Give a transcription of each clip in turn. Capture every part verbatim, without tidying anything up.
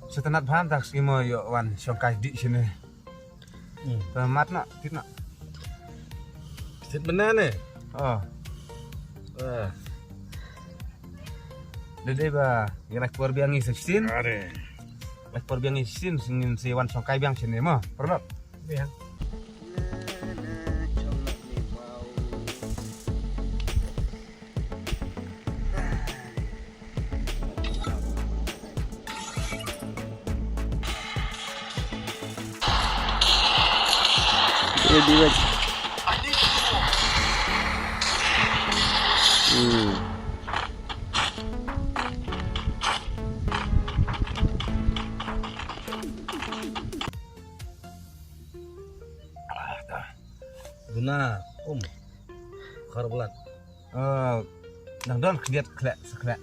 Sngewtynnat bha mynta ka sngi mo ïoh wan shong kai dih shane. Hmm. Te mat na, tit na. Tit bynta ne? Oh. Eh. Dei dei ba, ïa lait por biang ngi sa shisien. Are. Lait por biang ngi shisien, ngin sa wan shong kai biang shane mo. Pernop. Biang. Ready, wait. Hmm. Duna, um. Khar blat. Eh, nang don khliat khlek sekhlek.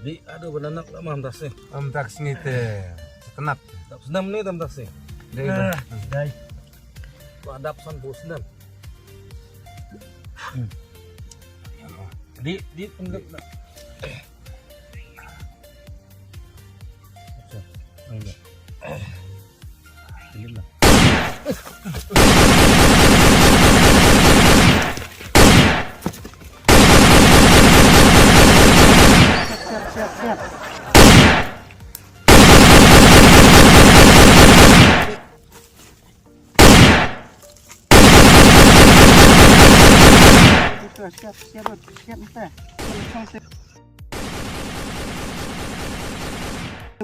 Di adu bananak lama am dasi. Am tak sini te. Tenat. Tak senam ni tam dasi. Dai, ah, dai. Ko adap san bu senam. Hmm. Di, di pendak. Acha, ayo. Siap, siap, siap. Siap, siap, siap, siap, siap.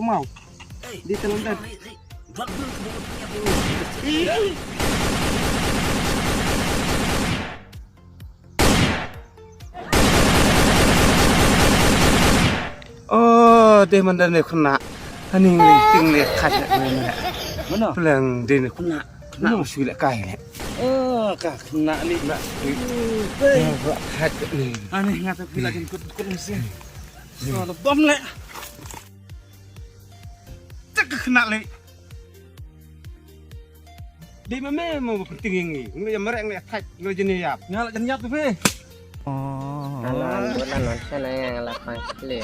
Mau. Di dalam dah. Oh, dei man da ne khynnah. Ani ngi ting ne khat ne. Mano? Pleng dei ne khynnah. Khynnah shu leh kai ne. Oh, ka khynnah ni. Khynnah ni. Hei. Khat ne. Ani nga ta pila kin kut kut mesti. Oh, bom leh. Cak ka khynnah leh. Dei ma me mo ba pynting ïa ngi. Ngi la ïa mareh, ngi la ïa thait, ngi la jan ïap. Nga la jan ïap tu phi. Oh. Anan, bulan non sana nga la pang kle.